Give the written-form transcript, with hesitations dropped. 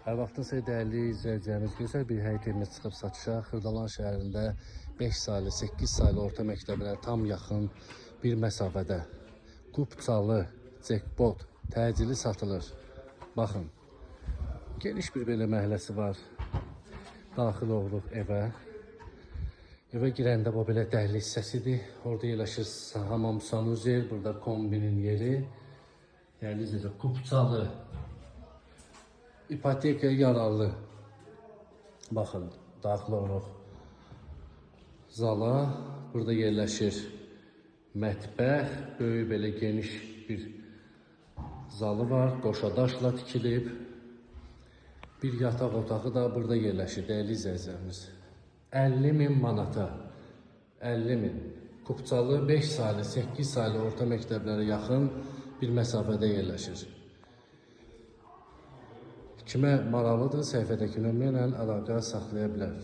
Hər vaxtınız xeyir dəyərli izləyicilərimiz, gözəl bir həyət evimiz çıxıb satışa. Xırdalan şəhərində 5 saylı, 8 saylı orta məktəbinə tam yaxın bir məsafədə. Kupçalı, cekbot, təcili satılır. Baxın, geniş bir belə məhəlləsi var. Daxil olduq evə. Evə girəndə bu belə dəhliz hissəsidir. Orada yerləşir hamam sanuzel, burada kombinin yeri. Dəyərli izləyicilər, kupçalı, ipotekaya yararlı. Baxın, daxil oluruq zala. Burada yerləşir mətbəx, böyük belə geniş bir zalı var, qoşadaşla tikilib. Bir yataq otağı da burada yerləşir, dəyərli izləyicilərimiz. 50 min manata, 50 min. Kupçalı 5 saylı, 8 saylı orta məktəblərə yaxın bir məsafədə yerləşir. Kimə maraqlıdır, səhifədəki nömrə ilə əlaqə saxlaya bilər.